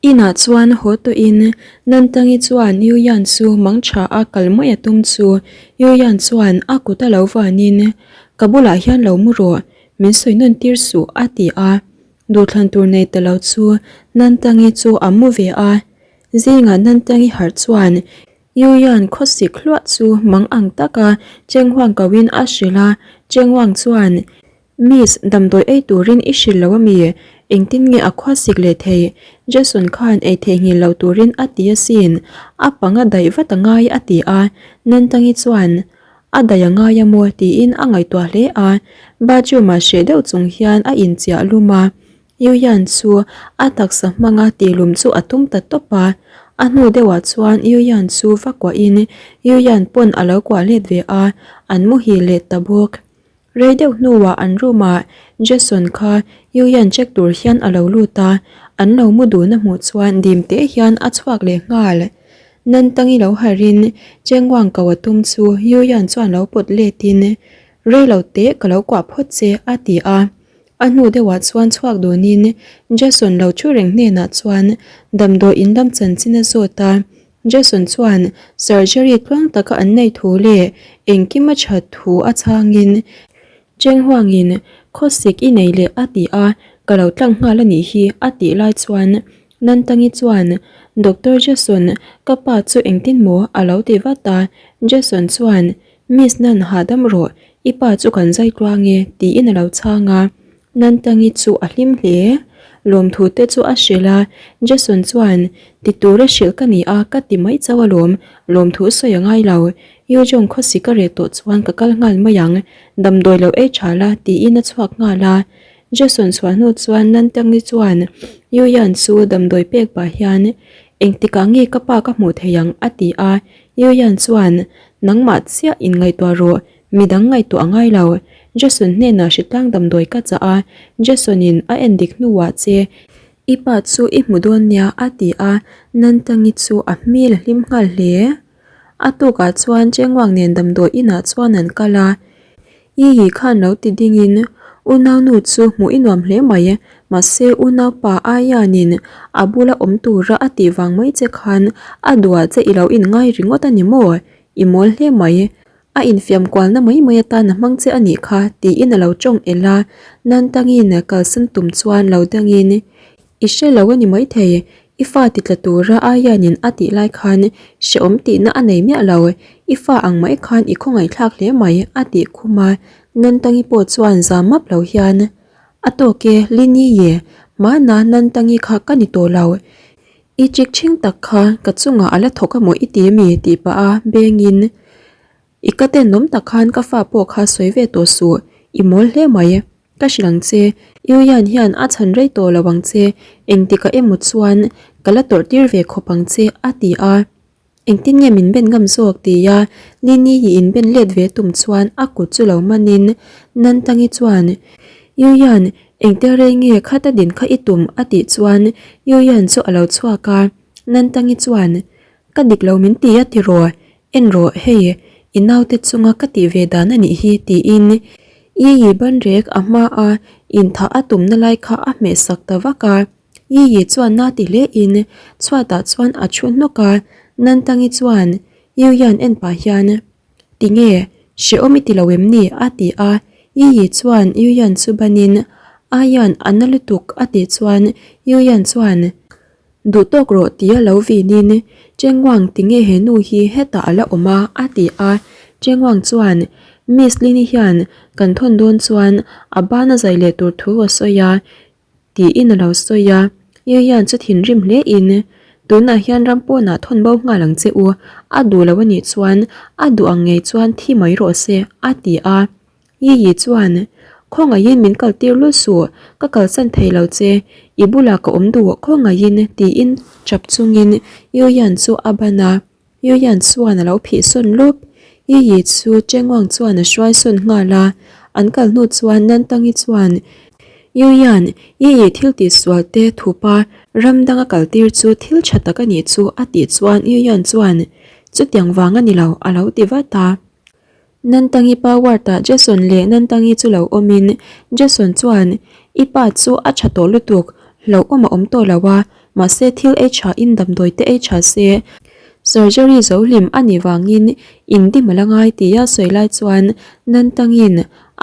Inah chuan haw tawhin Nantangi chuan Yu Yan chu mang tha a kal mai a tum chu Yu Yan chuan a kut a lo vanin, Ka bulah hian lo mu rawh, min sawi nawn tir suh a ti a. Duhthlan tur nei ta lo chu Nantangi chu a mu ve a. Zingah Nantangi harh chuan Yu Yan khawsik hluah chu mang ang taka Chenghuang koin a hrilh a, Chenghuang chuan Miss, damdawi ei turin i hrilh lo ami? Engtin nge a khua sik leh thei? Jason khan ei theihnghilh lo turin a ti asin, a panga daih vat a ngai a ti a, Nantangi chuan a daih a ngai a maw tiin a ngaihtuah hle a, bathroom ah hreh deuh chung hian a inchiah lum a, Yuyan chu a taksa hmanga tihlum chu a tum ta tawp a, a hnu deuhah chuan Yuyan chu va kuahin Yuyan pawn a lo kuah let ve a, an muhil leh ta bawk. Rei deuh hnuah an room ah Jason kha Yuyan check tur hian a lo lut a, an lo mu dun a hmuh chuan dim teh hian a chhuak leh nghal. Nantangi lo harhin Chengwang ko a tum chu Yuyan chuan lo pawt letin, Rei lo teh ka lo kuah phawt che a ti a. A hnu deuhah chuan chhuak dunin Jason lo thu reng hnenah chuan damdawi in lam chanchin a zawt a. Jason chuan surgery tluang taka an nei thu leh engkim a that thu a chhangin Cheng Huangin khawsik i nei leh a ti a, ka lo tlang nghal a nih hi a tih lai chuan Nantangi chuan Doctor Jason ka pa chu engtin maw a lo ti vat a, Jason chuan Miss Nan hahdam rawh i pa chu kan zai tluang e tiin a lo chhang a. Nantangi chu a hlim hle. Lawmthu te chu a hrilh a, Jason chuan, Ti tura hrilh ka ni a, ka ti mai chauh alawm, lawmthu sawi a ngai lo. Yu Jong khawsi ka reh tawh chuan ka kal nghal mai ang, damdawi lo ei tha la, tiin a chhuak nghal a. Jason chhuah hnu chuan Nantangi chuan Yu Yan chu damdawi pek pah hian, Engtikah nge ka pa ka hmuh thei ang? a ti a. Yu Yan chuan, Nangmah chiah inngaihtuah rawh, Midang ngaihtuah a ngai lo. Jason hnenah hritlang damdawi ka chah a, Jason-in a en dik hnuah che i pa chu i hmu dawn nia a ti a, Nantangi chu a hmel a hlim nghal hle. A tukah chuan Chengwang nen damdawi inah chuan an kal a, Yiyi khan lo ti dingin unaunu chu hmuh i nuam hle mai, mahse unaupa Ayan-in a bula awm tura a tih vang mai che khan a duah che i lo inngai ringawt a ni maw? I mawl hle mai. A infiam kualna mai mai atan a hmang che a nih kha tiin a lo tawng el a, Nantangin kalsan tum chuan lo dangin, I hre lo a ni maithei, i fa ti tla tura Aianin a tih lai khan hrehawm tihna a nei miah lo, i fa ang mai khan i khawngaihthlak hle mai a tih khum a, Nantangi pawh chuan zam map lo hian, A tawk e, Lini ye, hmana Nantangi kha ka ni tawh lo, I chik chhing tak kha ka chungah a la thawk a maw i ti mi tih pah a bengin i ka tenawm tak khan ka fa pawh kha sawi ve tawh suh i mawl hle mai ka hrilh ang che Yuyan hian a chhan rei tawh lo ang che engtikah emaw chuan ka la tawrh tir ve khawp ang che a ti a. Engtin nge min ben ngam zawk tia Lini hi in ben let ve tum chuan a kut chu lo manin Nantangi chuan Yuyan engtia rei nge khata din kha i tum a tih chuan Yuyan chu a lo chhuak a, Nantangi chuan Ka dik lo min ti a tiraw en rawh hei i naute chunga ka tih ve dan a nih hi tiin Yiyi banrek a hma a inthah a tumna lai kha a hmeh sak ta vak a. Yiyi chuan na ti hle in chhuatah chuan a thu hnawk a, Nantangi chuan Yuyan en pah hian Tinge, hrehawm i ti lo em ni? a ti a, Yiyi chuan Yuyan chu banin Ayan a na lutuk a tih chuan Yuyan chuan Duh tawk rawh tia lo vinin Chengwang tinge he nu hi hetah a la awm a? a ti a, Chengwang chuan Miss Lini hian kan thawn dawn chuan a ban a zai leh tur thu a sawi a, Tiin a lo sawi a, Yu hian chu thinrim hle in, Tunah hian ram pawnah thawn bo nghal ang che u, a duh lo a nih chuan a duh ang ngei chuan thi mai rawh se, a ti a. Yi Yi chuan, Khawngaihin min kal tir lut suh, ka kalsan thei lo che, i bulah ka awm duh khawngaihin tiin chap chungin Yu Yan chu a ban a. Yuyan chuan a lo phih sawn lawp. Yiyi chu Chengwang chuan a hruai sawn nghal a, an kal hnu chuan Nantangi chuan Yuyan, Yiyi thil tih sual te thupa ram danga kal tir chu thil tha tak a nih chu a tih chuan Yuyan chuan chutiang vang a ni lo a lo ti vat a. Nantangi pa ward-ah Jason leh Nantangi chu lo awmin Jason chuan I pa chu a tha tawh lutuk, hlauhawm a awm tawh lo a, Mahse thil ei tha in damdawi te ei tha se surgery zo hlim a nih vangin in dim a la ngai tia sawi lai chuan Nantangin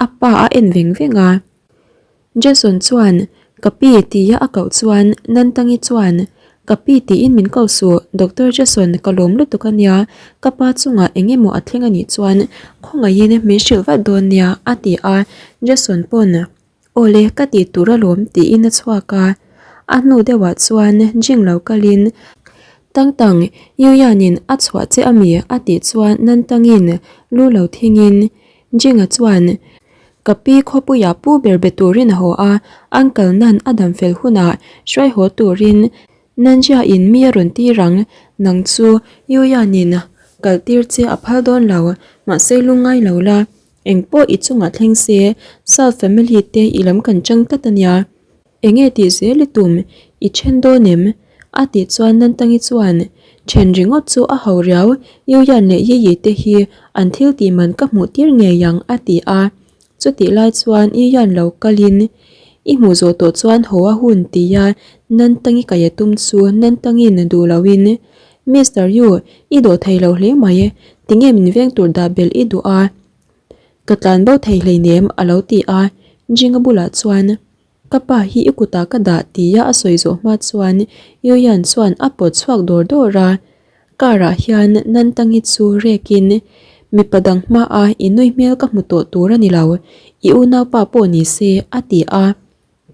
a pa a en veng veng a. Jason chuan ka pi tia a koh chuan Nantangi chuan ka pi tiin min ko suh Doctor Jason ka lawm lutuk a nia ka pa chungah eng emaw a thleng a nih chuan khawngaihin min hrilh vat dawn nia a ti a Jason pawn Awle ka tih tur alawm tiin a chhuak a, a hnu deuhah chuan Jing lo kalin Tang Tang, Yuyanin a chhuah che ami a tih chuan Nan Tangin lu lo thingin Jinga chuan Ka pi khawpuiah pu ber be turin a haw a, Uncle Nan a dam fel hunah hruai haw turin Nanjia in mi a rawn tir ang, nang chu Yuyanin kal tir che a phal dawn lo, mahse lungngai lo la. Eng pawh i chungah thleng se, South family te i lam kan chang tlat a nia. Enge tih zel i tum, i then dawn em? A tih chuan Nantangi chuan, Then ringawt chu a ho riau, Yuyan leh Yiyi te hi an thil tih man ka hmuh tir ngei ang a ti a. Chutih lai chuan Yuyan lo kalin, I hmuh zawh tawh chuan haw a hun tia Nantangi kaih a tum chu Nantangi'n duh loin, Mister Yu, i dawh thei lo hle mai, tinge min veng tur dah belh i duh a? Ka tlan bo thei hleinem a lo ti a, Jinga bulah chuan ka pa hi i kutah ka dah tia a sawi zawh hma chuan Yuyan chuan a pawt chhuak dawr dawr a, car ah hian Nantangi chu rekin mipa dang hmaa i nui hmel ka hmu tawh tur a ni lo, i unaupa pawh ni se a ti a.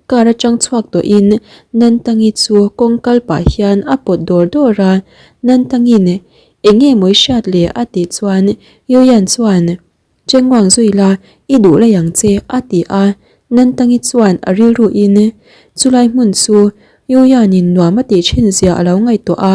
Car atang chhuak tawhin Nantangi chu kawng kal pah hian a pawt dawr dawr a, Nantangi'n eng nge maw i hriat le a tih chuan Yuyan chuan Chengwang zui la i duh lai ang che a ti a, Nantangi chuan a rilruin chulai hmun chu Yuyanin nuam a tih thin zia a lo ngaihtuah a,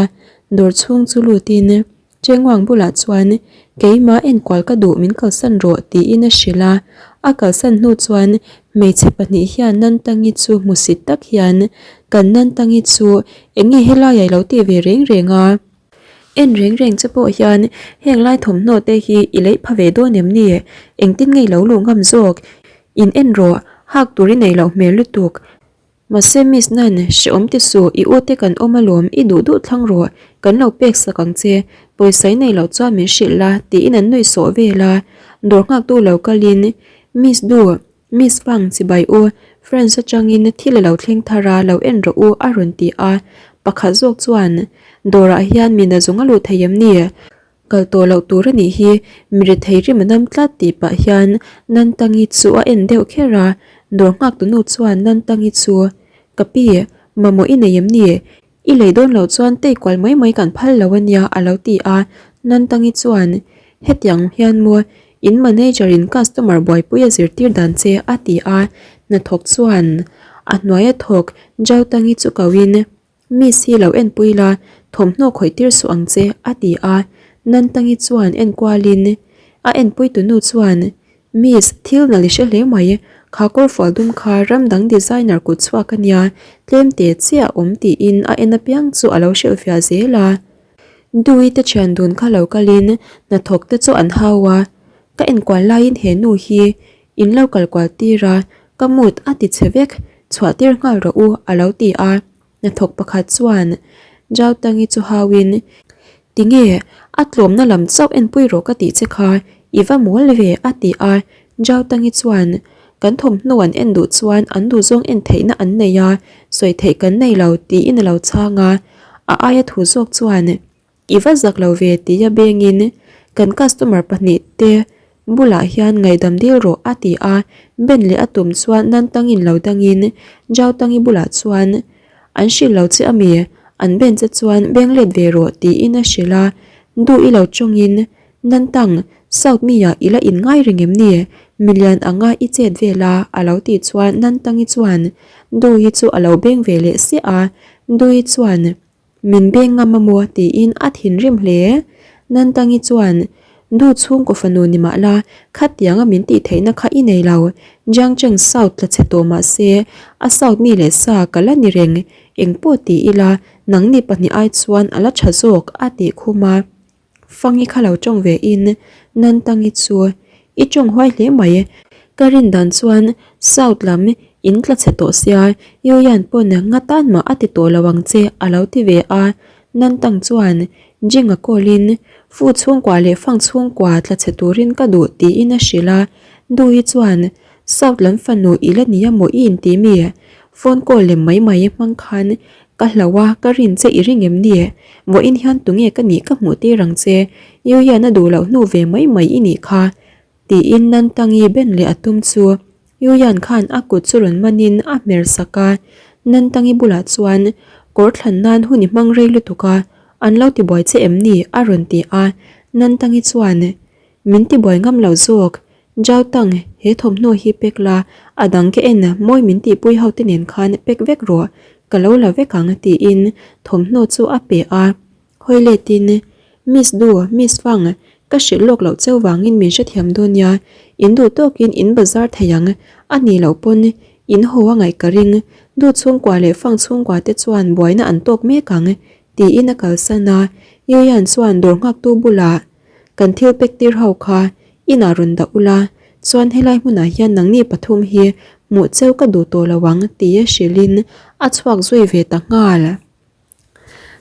dawr chhung chu lutin Chengwang bulah chuan, Keimah enkual ka duh min kalsan rawh tiin a hrilh a. A kalsan hnu chuan hmeichhe pahnih hian Nantangi chu hmusit tak hian, Kan Nantangi chu eng nge helaiah i lo tih ve reng reng a? En reng reng che pawh hian heng lai thawmhnaw te hi i leih pha ve dawn em ni? Engtin nge i lo luh ngam zawk? In en rawh, hak tur i neih loh hmel lutuk. Mahse Miss Nan, hrehawm ti suh, i u te kan awm alawm, i duh duh thlang rawh, kan lo pek sak ang che, pawisa i nei loh chuan min hrilh la, tiin an nuih sawh vel a. Dawr nghaktu lo kalin, Miss Du, Miss Fang chibai u, France atangin thil a lo thleng thar a, lo en rawh u, a rawn ti a. Pakhat zawk chuan, Dawrah hian mi nazawng a luh thei em ni? Kal tawh loh tur a nih hi, mi rethei rim a nam tlat tih pah hian Nantangi chu a en deuh kher a, dawr nghak tunu chuan Nantangi chu, Ka pi, mamawh i nei em ni? I lei dawn loh chuan tei kual mai mai kan phal lo a nia a lo ti a, Nantangi chuan, Hetiang hian maw, in manager in customer buaipui a zirtir dan che a ti a, hnathawk chuan a hnuaia thawk Jautangi chu koin, Miss hi lo enpui la, thawmhnaw khawih tir suh ang che, a ti a. Nantangi chuan enkualin a enpui tunu chuan, Miss, thil nalh i hre hle mai, kha kawrfual dum kha ram dang designer kut chhuak a nia, tlem te chiah a awm tiin a en apiang chu a lo hrilhfiah zel a. Dui te thian dun kha lo kalin hnathawk te chu an hau a, ka enkual laiin he nu hi in lo kal kual tir a, ka mood a ti chhe vek, chhuah tir nghal rawh u a lo ti a, hnathawk pakhat chuan Zautangi chu hauin Tinge a tlawmna lam chauh enpui rawh ka tih che kha, i va mawl ve a ti a, Zautangi chuan Kan thawmhnaw an en duh chuan an duhzawng en theihna an nei a, sawi theih kan nei lo tiin a lo chhang a, a aia thu zawk chuan I va zak lo ve tia bengin kan customer pahnih te bulah hian ngaihdam dil rawh a ti a, Ben leh a tum chuan Nantangin lo dangin Zautangi bulah chuan an hrilh lo che ami, an ben che chuan beng let ve rawh tiin a hrilh a, duh i lo tawngin Nantang, South mi ah i la in ngai reng em ni? Milian anga i chet vel a a lo tih chuan Nantangi chuan Duhi chu a lo beng ve leh siah a, Duhi chuan Min beng ngam a maw tiin a thinrim hle. Nantangi chuan, Du chhungkaw fanu ni mah la, khatianga min tih theihna kha i nei lo. Jiangcheng South tla chhe tawh mah se, a South mi leh sa ka la ni reng. Engpawh ti ila, nangni pahnih ai chuan a la tha zawk, a tih khum a. Fangi kha lo tawng ve in Nantangi chu i tawng huai hle mai. Ka rin dan chuan South lam In tla chhe tawh sia, Yuyan pawn nga tan mah a ti tawh lo ang che a lo ti ve a. Nantang chuan Jing-a call in Fu chhungkua leh Fang chhungkua tla chhe turin ka duh tiin a hrilh a. Duhi chuan South lam fanu i la nia maw i inti mi? Phone call lem mai mai hmang khan ka hlau a, ka rin che i ring em ni? Vawiin hian tunge ka nih ka hmuh tir ang che, Yuyan a duh loh hnu ve mai mai i nih kha. Tiin Nantangi ben leh a tum chu Yuyan khan a kut chu rawn manin a hmer sak a, Nantangi bulah chuan kawr thlan nan hun i hmang rei lutuk a, an lo tibuai che em ni? a rawn ti a, Nantangi chuan Min tibuai ngam lo zawk, Zhao Tang he thawmhnaw hi pek la, a dang ka en mawi min tihpui ho te nen khan pek vek rawh, ka lo la vek ang tiin thawmhnaw chu a pe a. Hawi letin, Miss Du, Miss Fang, ka hrilh lawk loh cheu vangin min hrethiam dawn nia, in duh tawkin in bazar thei ang, a nih loh pawn in haw a ngaih ka ring, Du chhungkua leh Fang chhungkua te chuan buaina an tawk mek ang, tiin a kalsan a, Yuyan chuan dawr nghaktu bulah kan thil pek tir ho kha inah rawn dah ula, chuan helai hmunah hian nangni pathum hi hmuh cheu ka duh tawh lo ang, tia hrilhin a chhuak zui ve ta nghal.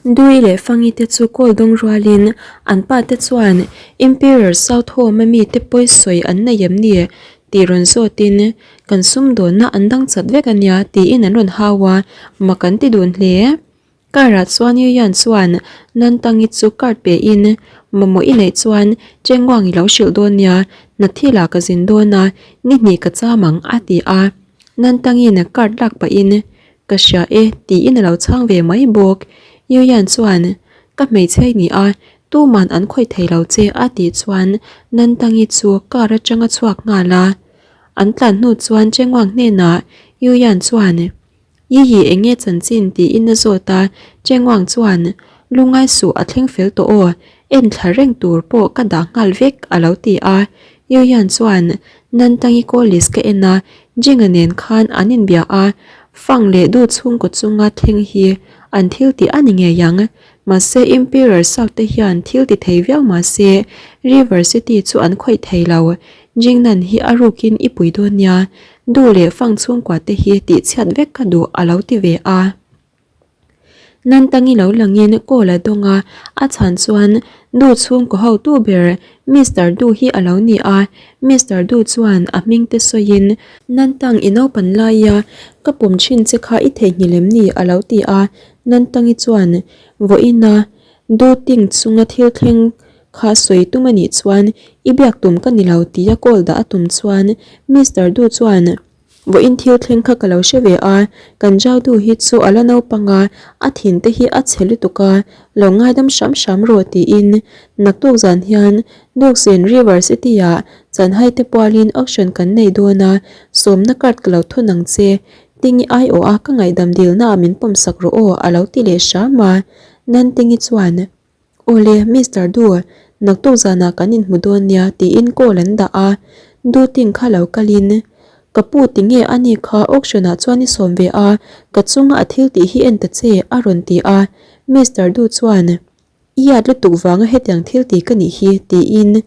Dui leh Fangi te chu kawl dawng rualin an pa te chuan Imperial South Home a mite pawi sawi an nei em ni tih rawn zawtin kan sumdawnna an dang chat vek a nia tiin an rawn hau a, mak an ti dun hle. Car ah chuan Yuyan chuan Nantangi chu card pe in mamawh i neih chuan Chengwang i lo hrilh dawn nia, Hnathil ah ka zin dawn a, ni hnih ka cham ang a ti a. Nantangi'n card lak pahin Ka hria e, tiin a lo chhang ve mai bawk. Yuyan chuan, Ka hmeichhe i ni a, tuman an khawih thei lo che a tih chuan Nantangi chu car atang a chhuak nghal a. An tlan hnu chuan Chengwang hnenah Yuyan chuan, Yiyi eng nge chanchin tiin a zawt a, Chengwang chuan, Lungai suh a thleng fel tawh aw, en thla reng tur pawh ka dah nghal vek a lo ti a. Yuyan chuan, Nantangi call list ka en a, Jinga nen khan an inbia a, Fang leh Du chhungkaw chunga thleng hi an thil tih a ni ngei ang. Mahse Imperial South te hian thil ti thei viau mahse River City chu an khawih thei lo. Jingnan hi a rukin i pui dawn nia, Du leh Fang chhungkua te hi tihchhiat vek ka duh a lo ti ve a. Nantangi lo langin call a dawng a, a chhan chuan Du chhungkaw hotu ber Mister Du hi a lo ni a, Mister Du chuan a hming te sawiin, Nantang i naupan laia ka pawm thin che kha i theihnghilh em ni? a lo ti a, Nantangi chuan vawiina Du ting chunga thil thleng kha sawi tum a nih chuan i biak tum ka ni lo tia call dah a tum chuan Mister Du chuan Vawiin thil thleng kha ka lo hre ve a, kan Jaudu hi chu a la naupang a, a thin te hi a chhe lutuk a, lo ngaidam hram hram rawh tiin naktuk zan hian Dukzin River City ah Chanhai te pualin auction kan nei dawn a, sawmna card ka lo thun ang che, Tingi aiawh a ka ngaihdam dilna ah min pawmsak rawh aw a lo ti leh hram a, Nantingi chuan. Awle, Mister Du, naktuk zanah kan inhmu dawn nia tiin call an dah a, Du ting kha lo kalin, Ka pu tinge a ni kha auction ah chuan i sawm ve a, ka chunga a thil tih hi en ta che a rawn ti a, Mister Du chuan, I yat lutuk vanga hetiang thil ti ka nih hi tiin,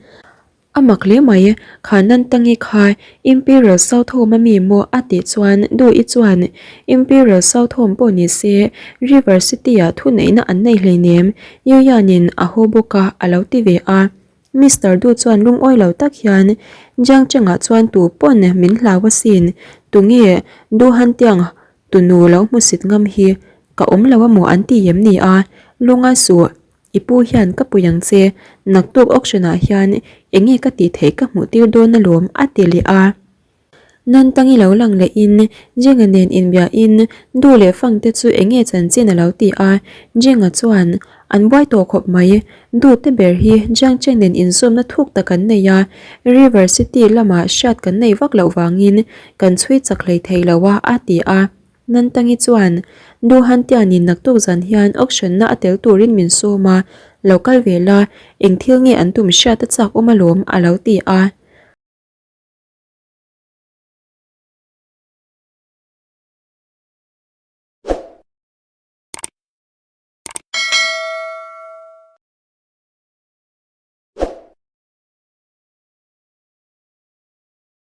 A mak hle mai, kha Nantangi kha Imperial South Home a mi maw a tih chuan Duhi chuan Imperial South Home pawh ni se River City ah thuneihna an nei hleinem, Yuyan-in a haw bawk a a lo ti ve a. Mister Du chuan lungawi lo tak hian Jiang Cheng-ah chuan tu pawn min hlau asin, tunge Du Hantiang tunu lo hmusit ngam hi ka awm lo amaw an ti em ni a, lungai suh. I pu hian ka pui ang che, naktuk auction ah hian eng nge ka tih theih ka hmuh tir dawn alawm a ti leh a. Nantangi lo lang leh in Jenga nen inbia in Du leh Fang te chu eng nge chanchin a lo ti a, Jenga chuan an buai tawh khawp mai, Du te ber hi Jiang Cheng nen inzawmna thuk tak an nei a, River City lamah hriat kan nei vak loh vangin kan chhui chak hlei thei lo a a ti a. Nantangi chuan, Duhan Tianin naktuk zan hian auction na a tel turin min sawm a, lo kal ve la, eng thil nge an tum hriat a chak awm alawm a lo ti a.